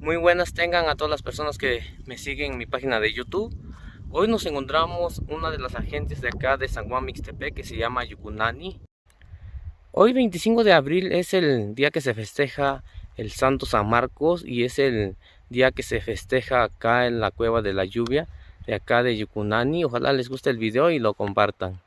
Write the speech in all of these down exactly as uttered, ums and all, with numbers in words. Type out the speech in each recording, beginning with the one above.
Muy buenas tengan a todas las personas que me siguen en mi página de YouTube. Hoy nos encontramos una de las agencias de acá de San Juan Mixtepec que se llama Yucunani. Hoy, veinticinco de abril, es el día que se festeja el Santo San Marcos y es el día que se festeja acá en la Cueva de la Lluvia de acá de Yucunani. Ojalá les guste el video y lo compartan.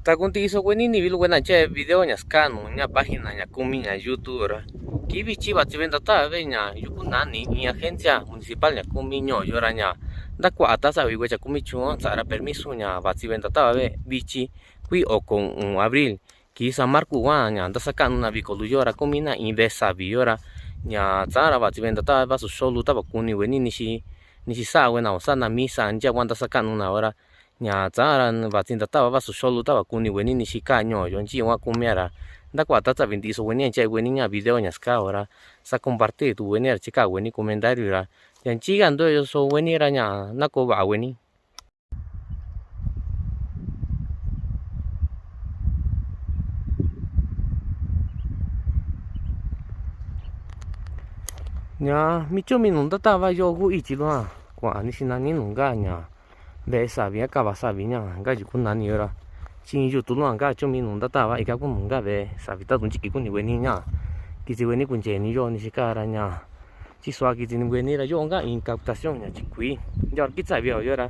Takuntixo kueni ni vilu kuena che video ña skanu ña página ña kumi ña YouTube ra. Ki vichi vatsive ndatave ña Yucunani, iin agencia municipal ña kumi ñoyora ña. Nda kua ta savi kue cha kumi chua sara permiso ña vatsive ndatave vichi kui oko uun abril. Ki San Marcos va ña nda sakanu na viko luyora kumi na iin vesavi yora. Ña tsara vatsive ndatave vasu xolu tava kuni kueni nixi, nixi sa kuena osa na misa nchia va nda sakanu na ora. Ña tsara vatsi ndatava vasu xolu tava kuni kueni nixi ka ñoyo nchi va kumi ra. Nda kua ta tsavi ntixo kueni ña nchia kueni ña video ña ska ora. Sa compartir tu kueni ra chika kueni comentario ra. Ya nchi ka ndoyo so kueni ra ña nako va kueni. Ña micho minu ndatava yo ku ichi lua kua nixi nani nu nga ña. Vesavi ña kava savi ña nga Yucunani yora. Chi yutu lua nga cho minu ndatava ika kunu nga vesavi tatu nchiki kuni kueni ña. Kitsi kueni kuncheni yo nixi kara ña. Chi sua kitsi ni kueni ra yo nga iin captación ña chi kui. Yora kitsavi yora.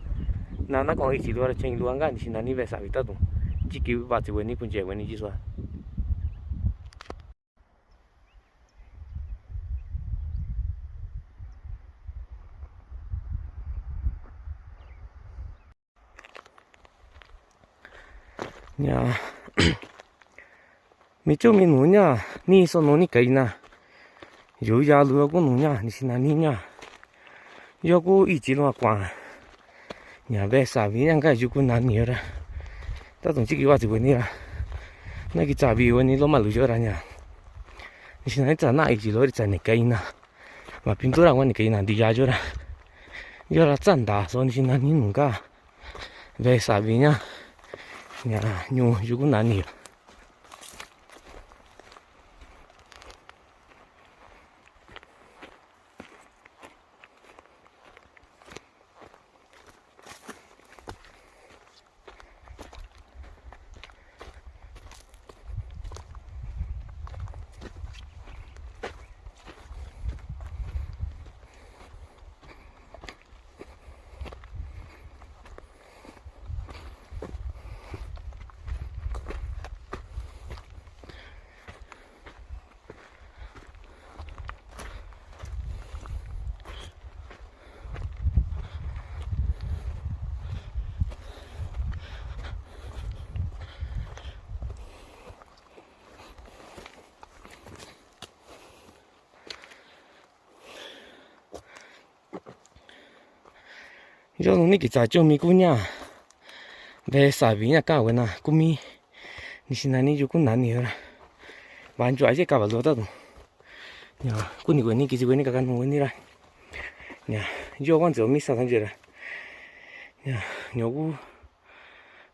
Na na kua ichi lua ra chen lua nga nixi nani vesavi tatu. Nchiki vatsi kueni kunche kueni chi sua. Ña micho minu ña ni so no ni kaina. Yo ya lu ku nu ña nixi nani ña. Yo ku ichi lua kua. Ña vesavi ña nga Yucunani yora. Tatu nchiki vatsi kueni ra. Na kitsavi kueni loma luyora ña. Nixi nani tsana ichi lua ri tsani kaina. Ma pintura kueni kaina ntiya yora. Yora tsanda so nixi nani nu nga. Vesavi ña. Ña ñu Yucunani yo. Yólu ni ki tsa chomi ku ña. Ve savi ña ka wena kumi. Ni si nani yu ku nani ra. Vancho aye ka valu tatu. Ña kuni weni ki si weni ka kanu weni ra. Ña yo wan tse omi sa tan je ra. Ña ño ku.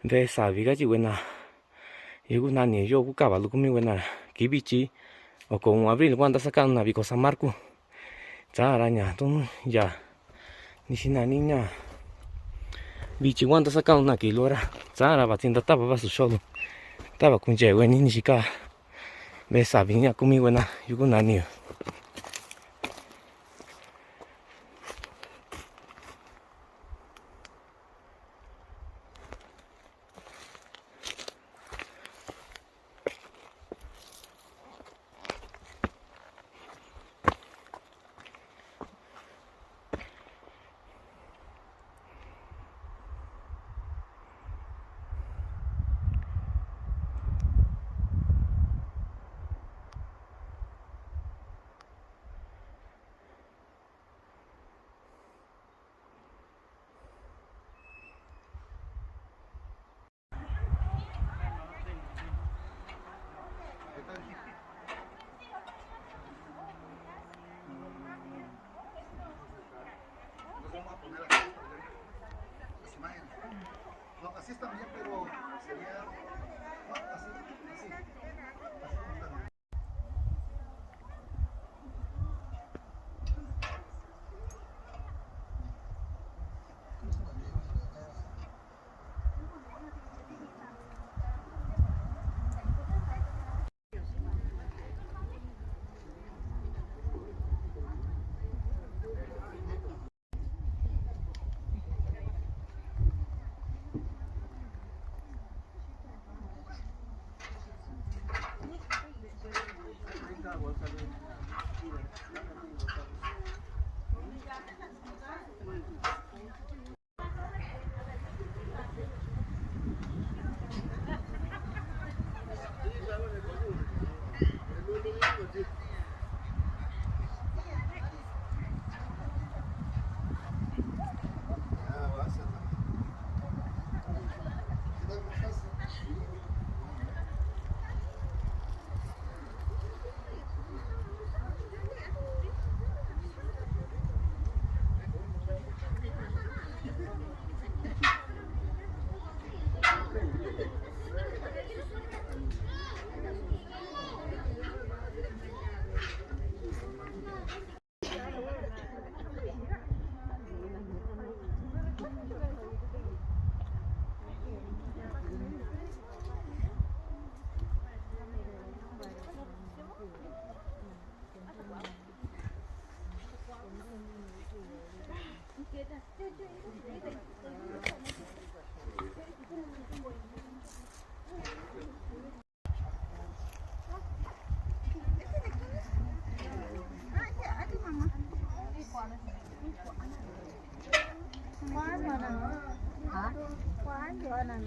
Ve savi ka chi wena. Yu ku nani yo ku ka valu kumi wena ra. Ki vichi. Oko un abril wan ta sa kanu na viko San Marco. Tsa ra ña tun ya. Ni si nani ña. Vichi wan ta sa kanu na ki lo ra. Tsa ra va tsinta ta va va su xolu. Ta va kun je weni ni si ka. Ve savi ña kumi wena yu ku nani yo. No, así está bien, pero sería, no, así, así. Bueno, vamos a, a comer para disfrutar,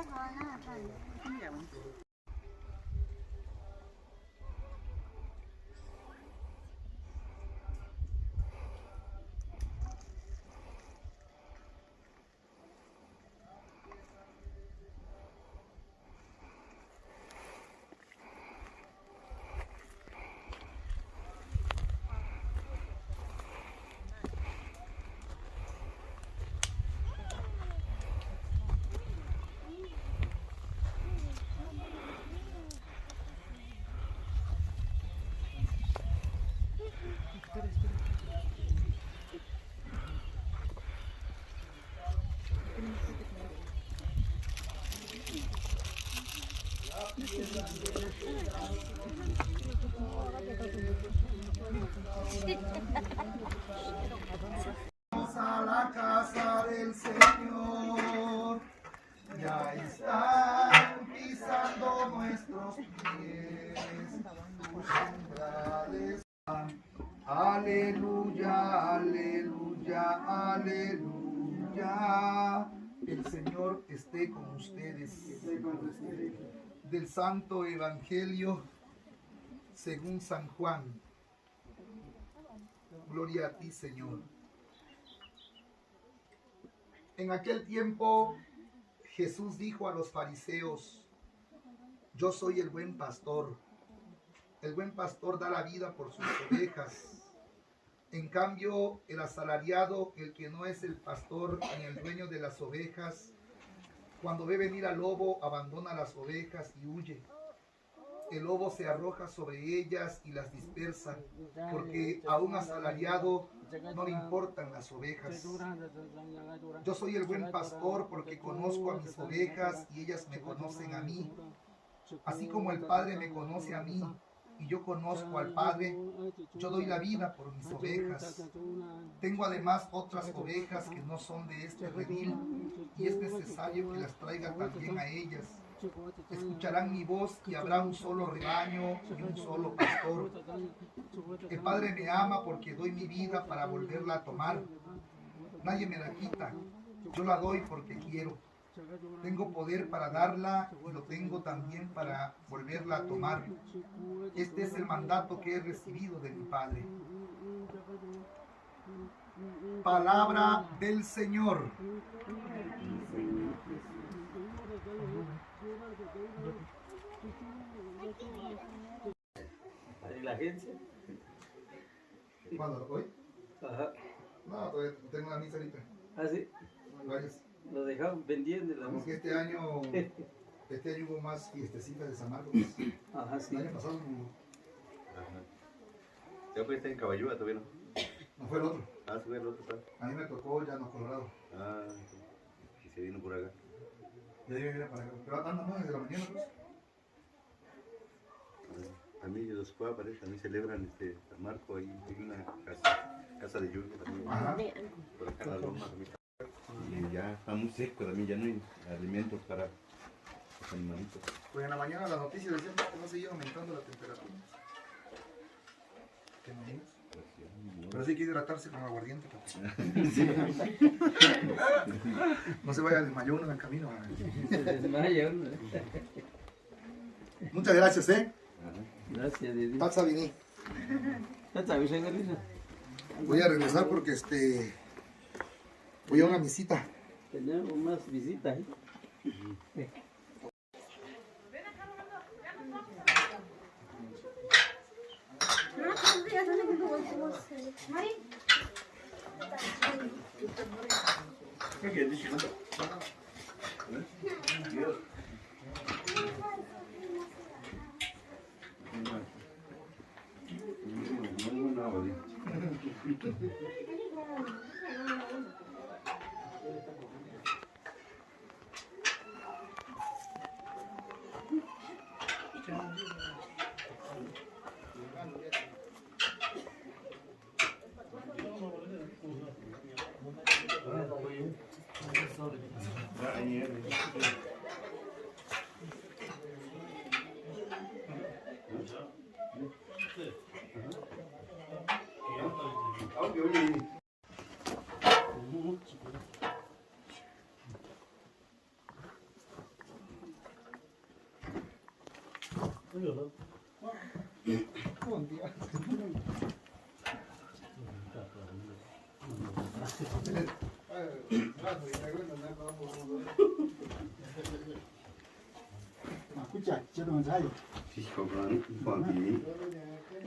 hermanos, y A la casa del Señor, ya están pisando nuestros pies tus umbrales. Aleluya, aleluya, aleluya. El Señor esté con ustedes. Del Santo Evangelio según San Juan. Gloria a ti, Señor. En aquel tiempo, Jesús dijo a los fariseos: "Yo soy el buen pastor. El buen pastor da la vida por sus ovejas. En cambio, el asalariado, el que no es el pastor ni el dueño de las ovejas, cuando ve venir al lobo, abandona las ovejas y huye. El lobo se arroja sobre ellas y las dispersa, porque a un asalariado no le importan las ovejas. Yo soy el buen pastor, porque conozco a mis ovejas y ellas me conocen a mí. Así como el Padre me conoce a mí y yo conozco al Padre, yo doy la vida por mis ovejas. Tengo además otras ovejas que no son de este redil, y es necesario que las traiga también a ellas. Escucharán mi voz y habrá un solo rebaño y un solo pastor. El Padre me ama porque doy mi vida para volverla a tomar. Nadie me la quita, yo la doy porque quiero. Tengo poder para darla y lo tengo también para volverla a tomar. Este es el mandato que he recibido de mi Padre". Palabra del Señor. ¿En la agencia? ¿Cuándo? ¿Hoy? Ajá. No, todavía tengo una misa ahorita. ¿Ah, sí? Varias. Lo dejaron pendiente la misa. Como que este año, este año hubo más fiestecitas de San Marcos. Ajá, sí. El año pasado no hubo. Ajá. Ya fue en Caballúa, todavía no. No, fue el otro. Ah, sí, fue el otro, tal. A mí me tocó ya en Colorado. Ah, sí. Y se vino por acá. Ya yo vine para acá. Pero anda, ¿no? Desde la mañana, pues. También los Cuá, parece, también celebran, este, San Marco, ahí hay una casa, casa de lluvia también. Ajá. Por acá en la loma también. Y ya está muy seco también, ya no hay alimentos para los animalitos. Pues en la mañana la noticia decía que va a seguir aumentando la temperatura. ¿Te imaginas? Pero sí hay que hidratarse con aguardiente, papi. Sí. No se vaya a desmayar uno en el camino, ¿eh? Se desmaya uno, ¿eh? Muchas gracias, ¿eh? Gracias, Didi. Pasa, vení. Pasa, vení. Voy a regresar porque, este, voy a una visita. Tenemos más visitas, ¿eh?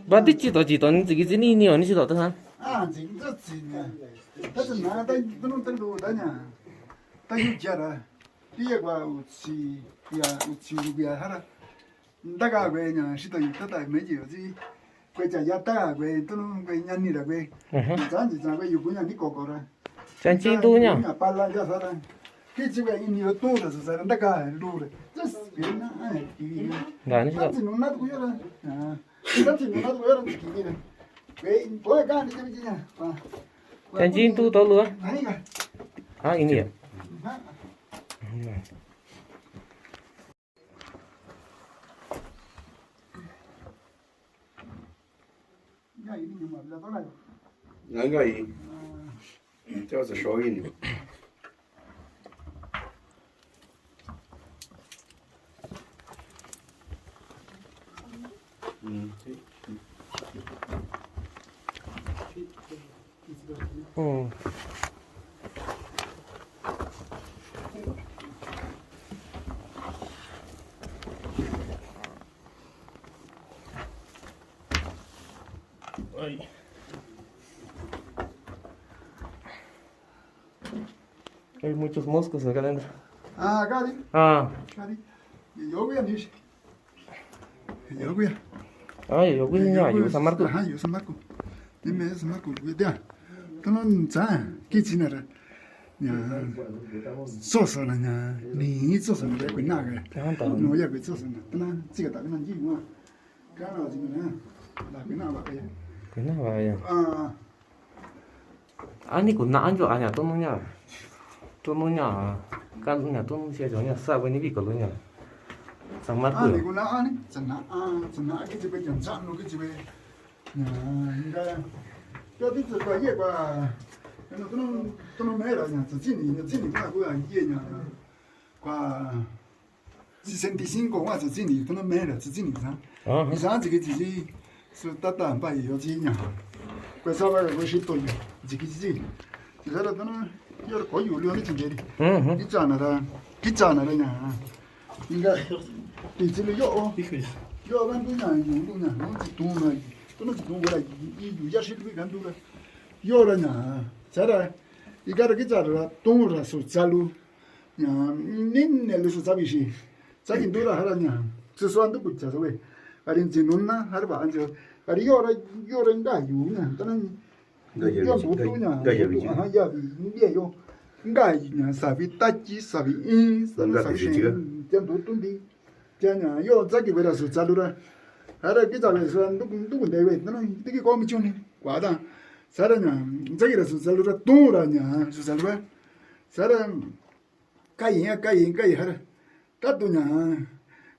Ba ti chi to chi to ni tsi ki tsi ni ni o ni chi to ta sa. A, tsi ki tsi ni. Ta tsi na ta tu nu ta lu ta nya. Ta yu ja ra. Ti ya kwa u tsi ya u tsi lu ya ha ra. Nta ka kue nya shi to yu ta ta me ji o tsi. Kue ja ya ta ka kue tu nu kue nya ni ra kue. Tsa ni tsa kue yu ku nya ni ko ko ra. Tsa chi tu nya. Nya pa la ja sa ra. Ki tsi kue ni yo tu ra sa sa ra nta ka lu ra. Ngani sa. Tanjin tu tolu a. Ah, ini ya. Ngai ngai. Teo se show ini. Hay muchos moscos acá adentro. Ah, acá, sí. Ah. Acá, sí. Yo voy a ir. Yokuya. Ah, yokuya, yokuya, yokuya sa marku. Ajá, yokuya sa marku. Dime sa marku, yokuya. Tono sa, kichi nara. Ya. Soso na ya. Ni soso na ya kui na ga. No ya kui soso na. Tana, chica ta na ji wa. Kana ji na. La kui na ba ya. Kui na ba ya. Ah. Ani ku na anjo anya tono nya. Tono nya. Kan nya tono sia jo nya sa weni bi ko lo nya. Sa marku. Ani ku na ani. Sa na a, sa na ki jibe jan sa no ki jibe. Na, nga. Yo ti sa kwa ye kwa. Ano tono, tono mera nya, sa jini, nya jini kwa ku ye nya. Kwa. Sesenta y cinco wa tsi tsini, tana mera tsi tsini sa. Aha. Isa tsi ki tsi tsi. Su tata mpa yo tsi nya. Kwe sa ba ko shi to yo. Tsi ki tsi. Tsi sa ra tana yo ko yu lio ni tsi jeri. Mhm. Ki tsa na ra. Ki tsa na ra nya. Inga. Ti tsi lu yo o. Yo ban du nya, yu du nya. No tsi tu na. Tana tsi tu ra. Yu ya shi lu kan du ra. Yo ra nya. Sa ra. Iga ra ki tsa ra. Tu ra su tsa lu. Nya, nin ne lu su tsabi shi. Tsaki ndu ra hara nya. Su su andu kucha sawe. Ari nzi nuna, hara ba anzi. Ari yora, yora nga yu nya. Tana nga ya yo bi ndu tu nya. Nga ya bi ndu tu, aha, ya bi, nge yo. Nga yu nya, sabi tachi, sabi in, sabi, sabi shen. Jan ndu tu ndi. Jan nya, yo tsaki wera su tsalu ra. Hara ki tsalu su ndu, ndu nde we. Tana tiki ko mi chuni. Kwa da. Sara nya, tsaki ra su tsalu ra, tu ra nya, su tsalu ra. Sara, Kayi, kayi, kayi hara. Tatu nya.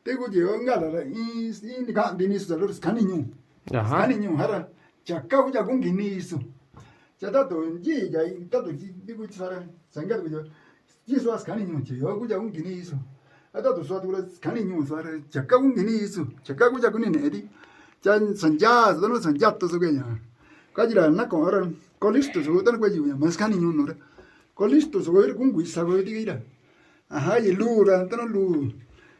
Teku je o nga la la i, i ni ka di ni sa lo skani nyu. Aha. Skani nyu hara. Cha ka ku ja kun gini isu. Cha tatu ji ja tatu ji di ku sara. Sanga ku ja. Ji swa skani nyu che yo ku ja kun gini isu. A tatu swa tu la skani nyu sara. Cha ka kun gini isu. Cha ka ku ja kun ni ne di. Cha sanja, sa no sanja to so ke nya. Ka ji la na ko hara. Ko listo so ta na ku ji ya. Ma skani nyu no ra. Ko listo so ko kun ku sa ko di ra. Aha, yi lu ra, tana lu.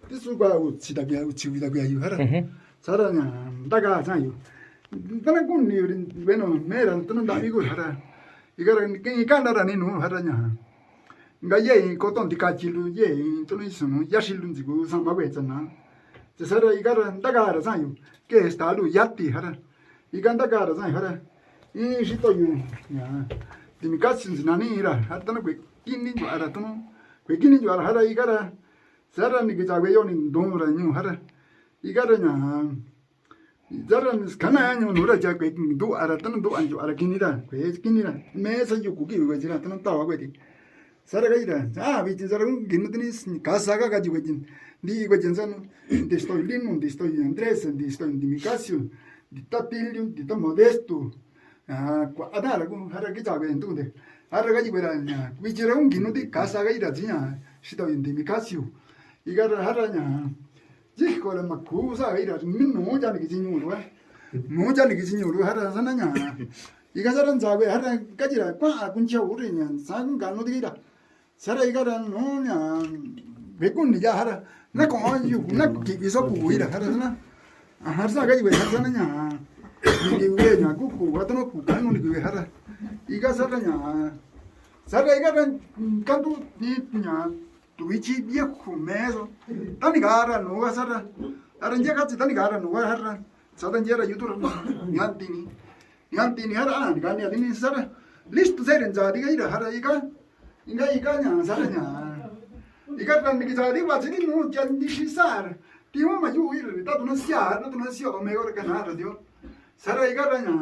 Ti su kwa u tsi da bia, u tsi da bia yu hara. Mhm. Sara nya, da ga sa yu. Tana kun ni yu rin, bueno, me ra, tana da mi ku hara. Iga ra, ke ka da ra ni nu hara nya. Nga ye, ko ton di ka chi lu, ye, tana su nu, ya shi lu nzi ku, sa ma we tsa na. Tsa sara iga ra, da ga ra sa yu. Ke sta lu, ya ti hara. Iga da ga ra sa hara. I shi to yu. Ya. Di mi ka sin na ni ra. Hara tana kwe kini ju ara tana. Kwe kini ju ara hara iga ra. Sara ni ki ja kwe yo ni don ra nyu hara. Iga ra nya. Sara ni kana ya nyu nu ra ja kwe du ara tana du an ju ara kini ra. Kwe kini ra. Me sa ju ku ki kwe jira tana ta wa kwe di. Sara ka ira, ah, bi jin sara kun gin tini kasa ka ka ji wajin. Di wajin san, di sto Lino, di sto Andres, di sto di Micasio, di ta Tilio, di ta Modesto. Ah, kwa ada la kun hara ki ta ben tu de. Hara ka ji wera nya, bi jira kun gin di kasa ka ira jinya, sto di Micasio. Iga hara nya. Jikola makusa ira, mi no ja ni ki jinyu lua. No ja ni ki jinyu lua, hara sana nya. Iga sara nza we, hara kajira, kwa kuncha uri nya, sa kun gano di ira. Sara iga ra no nya, be kun ni ja hara. Na ko yu, na ki, ki so ku ira, hara sana. Hara sa kaji we, hara sana nya. Ni ki we nya, ku, ku, wa to no ku, kanu ni ki we, hara. Iga sara nya. Sara iga ra, kantu ni nya. Tuichi viejo meso. Tani gara no ga sara. Ara nje katsi tani gara no ga hara. Sata nje ra yutu ra. Nyantini. Nyantini hara, ah, ni gani adini sara. Listo sere nza diga ira hara iga. Iga iga nya sara nya. Ika ra ni kixa di wa chi ni nu ja ni si sa ra. Ti u ma yu i ra ta tu na sia, na tu na sia o me ko ra ka na ra dio. Sa ra ika ra nya.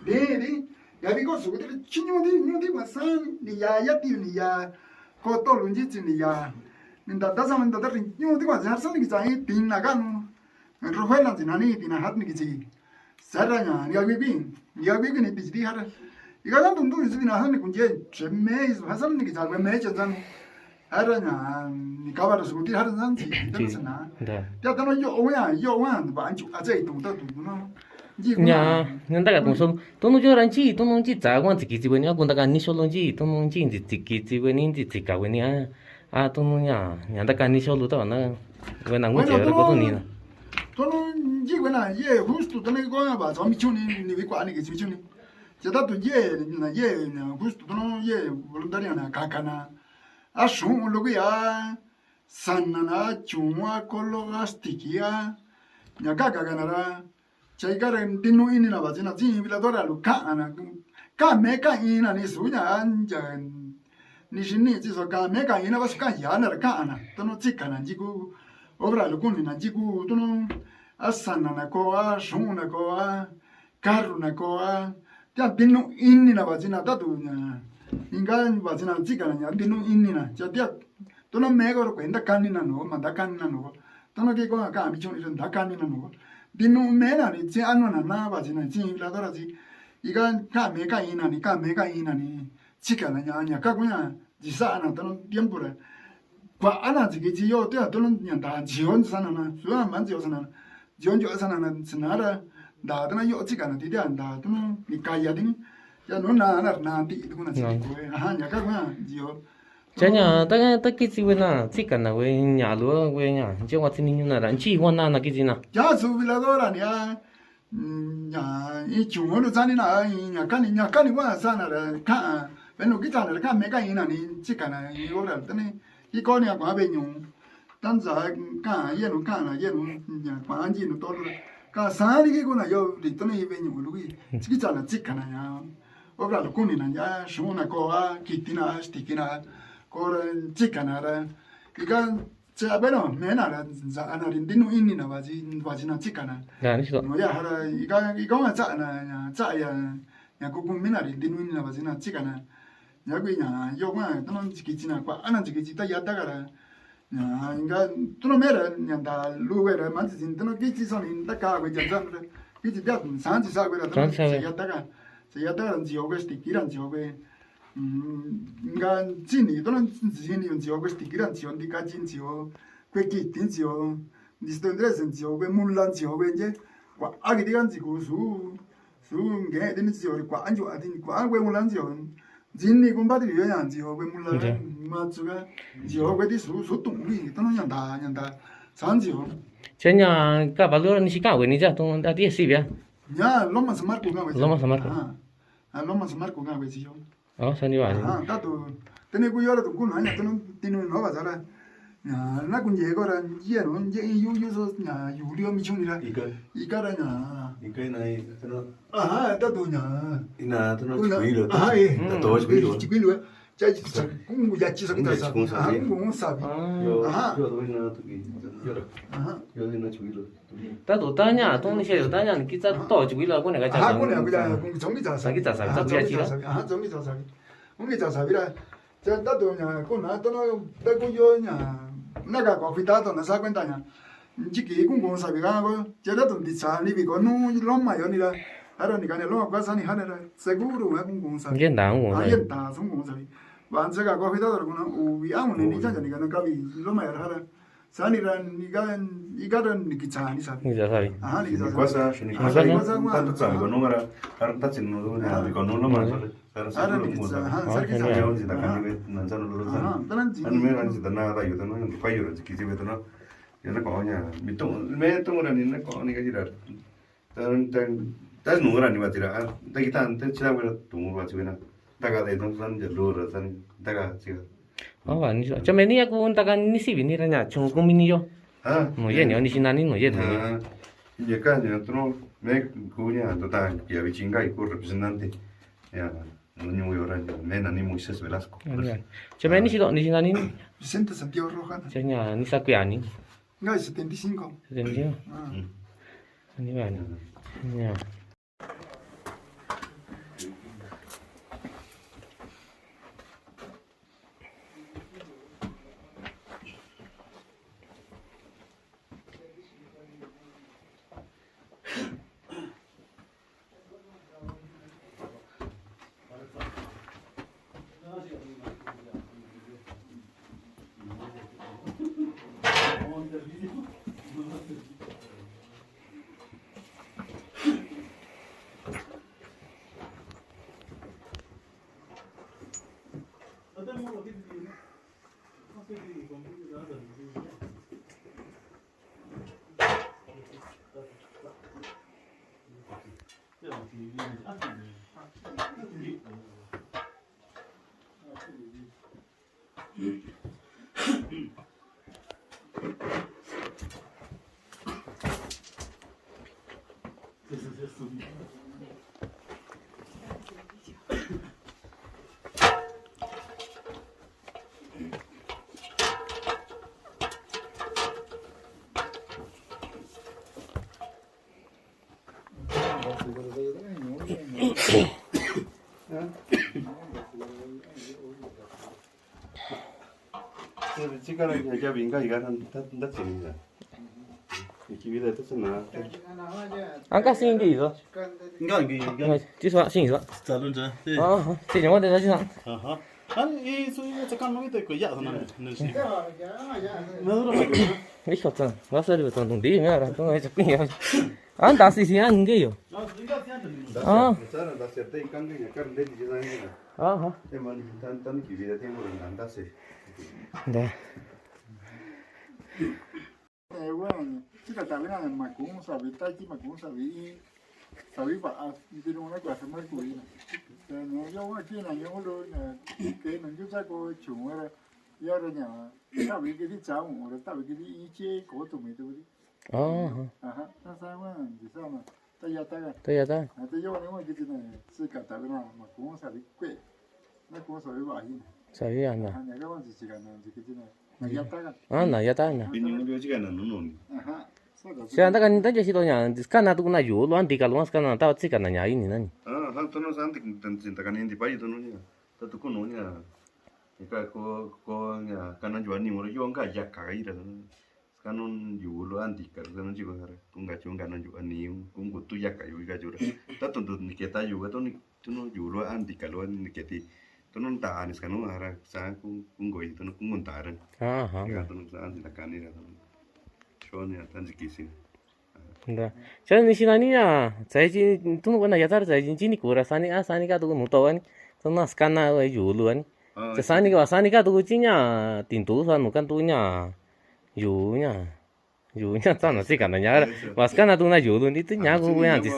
De di. Ya bi ko su di chi nyu di, nyu di wa sa ni ya, ya ti ni ya. Ko to lu ji chi ni ya. Ni da da sa ni da da ri nyu di wa sa sa ni kixa i ti na ka nu. Ro hue na ti na ni ti na hat ni kixa. Sa ra nya, ni ga gui gui, ni ga gui gui ni pi di har. Iga dan tum tum yu si na han ni kun je, che me, ha san ni ki sa gui me che san. Har nya, ni ka ba su ti har san si, ta na sa na. Da. Ya ta no yo o ya, yo o ya, ba an chu, a zai tum ta tum no. Ji ku Nya, na. Nya da ga tum so. Tum no jo ran chi, tum no ji za wan zi ki zi we ni, a kun da ga ni so lo ji, tum no ji zi zi ki zi we ni, zi zi ka we ni a. A tum no nya, nya da ga ni so lo ta na. We na ngu Bueno, je ra ko tum no. Tum no ji we na ye hustu tum no ko ya ba zo mi chu ni ni wi kwa ni ki chu ni. Je ta tu ye na ye na hustu tum no ye voluntario na ka ka na. A shun lu ki a san na na chu a ko lo a sti ki a. Nya ka ka ka na ra. Cha ika ra di nu ini na ba zina zi bila dora lu ka na. Ka me ka ina ni su nya an ja. Ni shi ni zi so ka me ka ina ba su ka ya na ra ka na. Tum no zi ka na ji ku. Obra lu ku ni na ji ku. Tum no a san na na ko a, shun na ko a, karu na ko a. Tia di nu ini na ba zina ta tu nya. Inga ba zina zi ka na nya di nu ini na. Cha tia Tum no me ko ro kue nda ka ni na no, ma nda ka ni na no. Tum no ki ko ka mi chu ni nda ka ni na no. Di nu me na ni zi an no na na ba zi na zi la dora zi. Ika ka me ka ina ni, ka me ka ina ni. Zi ka na nya, nya ka ku nya, zi sa na tum no tiempo ra. Kwa ana zi ki zi yo, te tum no nya da zi yo sa na na, su a man zi yo sa na na. Zi yo zi yo sa na na, zi na ra, da tum no yo zi ka na ti da, da tum no ni ka ya di ni. Ya no na na na ti, tu ku na zi ko. Aha, nya ka ku nya, zi yo. Cha nya, ta, ta ki zi we na, zi ka na we nya lu we nya, je wa zi ni nyu na ra, ji wa na na ki zi na. Ja su vi la do ra ni a, nya, i chu mo lu sa ni na, i nya ka ni, nya ka ni wa sa na ra, ka, be nu ki sa na ra, ka me ka i na ni, zi ka na, i wo ra, ta ni, i ko ni a kwa be nyu. Tan sa, ka, ye nu ka na, ye nu, nya, kwa an ji nu to lu ra. Ka sa ni ki ku na yo, ri to ni be nyu lu ki, zi ki sa na, zi ka na ya. Obra lu ku ni na ya, shun na ko a, ki ti na, sti ki na, ko ra, zi ka na ra. Ika, che a be no, me na ra, za a na ri, di nu ini na ba zi, ba zi na zi ka na. Ya, ni so. No ya ha ra, ika, ika wa za na, ya, za ya, ya ku ku me na ri, di nu ini na ba zi na zi ka na. Ya ku nya, yo wa, tum no zi ki zi na, kwa, ana zi ki zi ta ya ta ka ra. Nya, inga, tum no me ra, nya da, lu we ra, ma zi zi, tum no ki zi so ni, ta ka we ja za ra. Ki zi da, san zi sa we ra, tum no San sa we. Zi ya ta ka. Zi ya ta ka, zi yo we, sti ki ra, zi yo we. Mm, nga zini, tum no zini, zi yo kue sti ki ra zi yo, ndi ka zi zi yo, kue ki ti zi yo, ndi sto ndre zi yo, kue mu la zi yo, kue nje, kwa a ki ti ka zi ku su, su nge ti ni zi yo, kwa an ju a ti, kwa an kue mu la zi yo, zini ku mba ti yo ya zi yo, kue mu la, Nje. Ma zu ka, zi yo, kue ti su, su tung ki, tum no nya da, nya da, san zi yo. Che nya, ka ba lu ni shi ka we ni ja, tum, a ti si bia. Nya, Loma San Marcos ka we. Loma San Marcos. Ah, ah, Loma San Marcos ka we zi yo. Oh, sani wa. Aha, ta tu. Tene ku yo ra tu ku na nya, tene, tene no ba sa ra. Nya, na ku nje ko ra, nje no, nje yu, yu so, nya, yu lio mi chu ni ra. Ika. Ika ra nya. Ika na, ika na. Aha, ta tu nya. Ina, tene Ku na, chu wi lo. Aha, eh. Ta to chu wi lo. Chu wi lo. Cha, cha, ku ngu ya chi sa ki ta sa. Ku ngu ya chi ku sa. Aha, ku ngu sa bi. Yo, Aha. Yo, to ina tu ki. Yo ra. Aha. Yo ina chu wi lo. Ta tu ta nya, tong ni she ta nya, ki ta to chu wi la, ku ne ka cha Aha, sa. Ku ne ka cha, ku zong ki cha sa. Sa ki cha sa, Aha, sa ku ya zong ki chi cha la. Sa. Aha, zong ki cha sa. Zong ki cha sa bi la. Cha ta tu nya, ku na ta no, ta ku yo nya. Na ka ko fi ta to na sa kuen ta nya. Ji ki ku ngu sa bi ka ko. Cha ta tu di cha ni bi ko nu lo ma yo ni la. Ha ro ni ka ne lo ka sa ni ha ne la. Seguro ma ku ngu sa. Nge nda ngu sa. Nge nda su ngu sa bi. Ban sa ka ko fi ta to ku na u bi a mu ne ni cha cha ni ka na ka bi lo ma yo ha la. Sani ra ni ga, i ga ra ni ki cha ni sa. Ni cha sa bi. Aha, ni ki cha sa. Ni kwa sa, ni kwa sa. Ni kwa sa. Tanto sa ko no mara, ar ta chin no na ko no mara. Ara ni ki cha. Aha, sa ki cha. Yo ni da kan ni na sa no lo sa. Aha, ta ni. An me ran si da na da yo da no, pa yo ra ki si be da no. Yo na ko nya. Mi to, me to ra ni na ko ni ga ji ra. Ta, ta, ta nu ra ni ba ti ra. Ta ki ta, ta chi ra ba tu ba ti na. Ta ga de tong san ja lu ra san. Ta ga chi ga. Oh, ba ni so. Cha me ni ya ku ta ga ni si bi ni ra nya chung ku mi ni yo. Ha? Nu ye ni ni si na ni nu ye ni. Ha. Ye ka ni tro me ku ni to ta ya bi chinga ku representante. Ya. Nixi nani? Vicente Santiago Rojas. Setenta y cinco. Anka sin ki iso. Anka ki, anka. Ci sa sin iso. Sa lun sa. Ah, ci nyama de sa sin sa. Aha. Ani, i su i sa kan no ite ko ya sa na. Ni ko ta. Wa sa ri ta no di me ara to ai sa pin ya. An da si si an ge yo. Ah. Aha. Da. Eh, bueno, ci ka tavi na ma kun savi, ta ci ma kun savi, savi va'a, nti nu na kua sa ma kui na. Te ne yo wa ki na yo lo na, ke na yo sa ko chun wa ra, ya ra nya, tavi ki di cha mu ra, tavi ki di i che ko tu mi tu di. Aha. Aha, ta sa wa, di sa ma, ta ya ta ga. Ta ya ta. Ta yo ne wa ki di na, ci ka tavi na ma kun savi kue. Na kun savi va'a hi na. Savi ya na. Aha, ne ga wa ci ci ka na, ci ki di na. Ah, na ya ta na. Sa ta ka ni ta ja si to nya, skana tu na yo lo an di ka lo skana ta ci ka na nya ini nani. Ah, sa to no sa an di ta ka ni di pa i to no nya. Ta tu ko no nya. Ka ko ko nya ka na jo ni mo yo nga ya ka i ra. Skana yo lo an di ka lo no ji ko ra. Ko nga jo nga no jo ni ko ngo tu ya ka yo ga jo ra. Ta to ni ke ta yo ga to ni. Tu no yo lo an di ka lo ni ke ti. Tu no ta ni skana ara sa ku ku ngo i tu no ku ngo ta ra. Aha. Ka tu no sa an di ta ka ni ra tu no. So ni ta ni ki si. Da. Sa ni si na ni ya. Sa ji tu no na ya ta sa ji ni ku ra sa ni a sa ni ka tu no to ni. Tu no skana yo lo ni. Sa ni ka sa ni ka tu ji nya. Tin tu sa no kan tu nya. Yo nya. Yo nya ta na ci ka na nya. Wa skana tu na yo lo ni tu nya ko ya ji.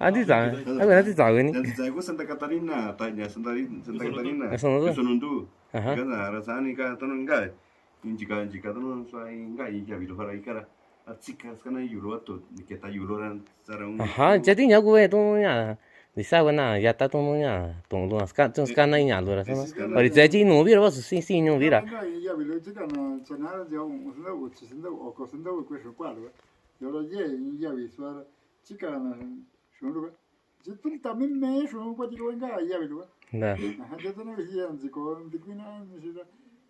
A ti za. A ko na ti za ni. Santa Catarina, ta nya Santa Catarina. Eso no. Eso no tu. Aha. Ka na ra sa ni ka to no nga. Ni ji ka ji ka to no sa nga i ya vi lo ra i ka ra. A ci ka skana yo lo to ni ke ta yo lo ra. Aha, jadi nya ku e tu nya. Di sa wa na ya ta tu nya. Tu lo ska tu skana nya lo ra sa. Ori jadi no vi ra wa si si no vi ra. Ya vi lo ci ka na sa na ya un sa na u ci sa na o ko sa na u ku so kwa lo. Yo lo ye ya vi so ra. Ci ka na so lo. Ci tu ta mi me so kwa ci lo nga ya vi lo. Na. Aha, ya ta na ya ci ko di ku na ni si da.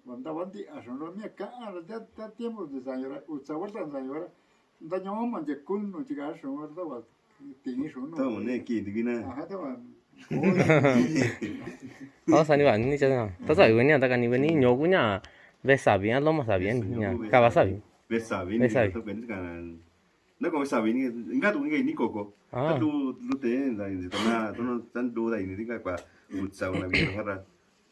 Wa ta wa ti a so lo mi ka a la ta ta tiempo de sa yo ra. U sa wa ta sa yo ra. Nta nyoma nje kun no ci ka so wa ta wa ti ni so no. Ta wa ne ki di na. Aha ta wa. O sa ni wa ni cha na. Ta sa yo ni ta ka ni ni nyo ku nya. Ve sa vi a lo ma sa vi a ni nya. Ka va sa vi. Ve sa vi ni. Ve sa vi. To ben ka na. Na ko ve sa vi ni. Nga tu nge ni ko ko. Ah. Ta tu lu te da ni ta na. To no tan do da ni ka kwa. U sa wa na vi ka ra.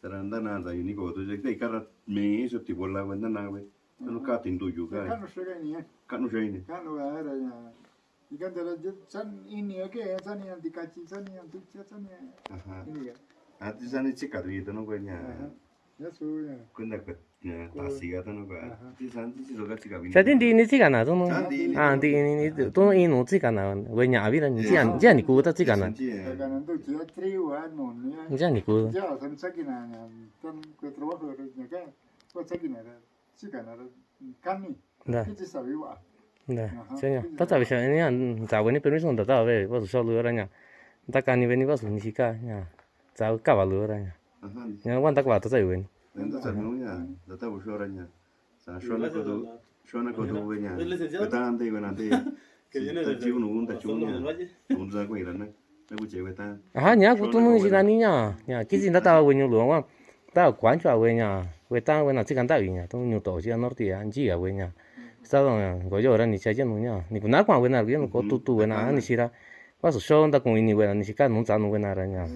Ta ra nda na da ni ko to je te ka ra me so ti bola wa nda na ve. Tanu ka tindu yu ka. Kanu sega ni. Kanu sega ni. Kanu ga era ya. Ikan tera je san ini ake san ni anti kachi san ni anti cha san ni. Aha. Ini ga. Ati san ni chika tu itu no ko nya. Aha. Kuenta, eh, tasi ka tanu ka. Sa ti nti ni tsi kana tunu. A nti ni ni tunu inu tsi kana. We ña avi ra ni tsi ni ku ta tsi kana. Tsi ni ku. Nda, señor. Tatsa vei xa ni ña, tsa vei ni permiso nda ta vei, vasu xo lu ra ña. Nda kani vei ni vasu ni xika ña. Tsa kava lu ra ña. Ña wa nda kava tatsa vei ni. Nda tsa nu ña, nda ta vu xo ra ña. Sa xo na koto, xo na koto vei ña. Vei ta nde vei na nde. Nda chiu nu, nda chiu ña. Nda kua ira na. Aja, ña kutu nu xi nani ña, ña kisi nda ta we ñu lu wa. Ta kuancho we ña, we ta we na tsi kanda ña, tu ñu to xi norte a nchi a we ña. Sa do ña, ko yo ra ni cha nu ña, ni kuna kua we na ri nu ko tutu we na ni xi ra. Vasu xo nda ku ini we na ni xi ka nu tsa nu we na ra ña.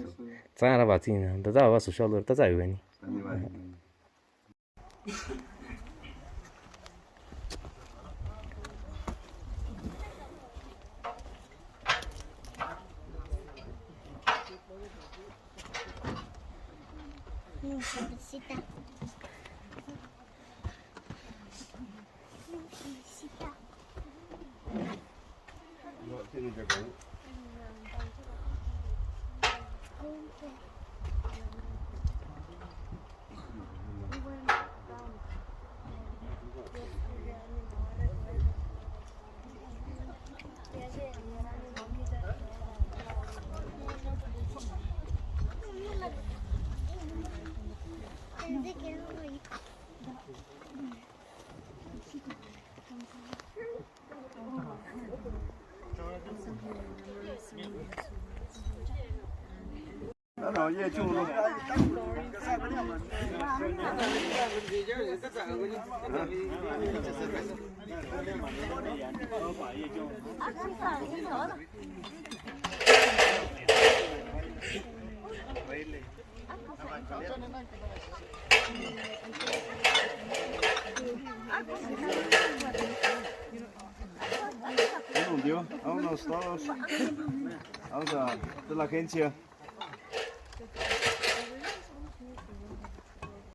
Tsa ra va tsi ña, nda ta vasu xo lu ta tsa we ni. Buenos días, vámonos todos. Vamos a, de la agencia.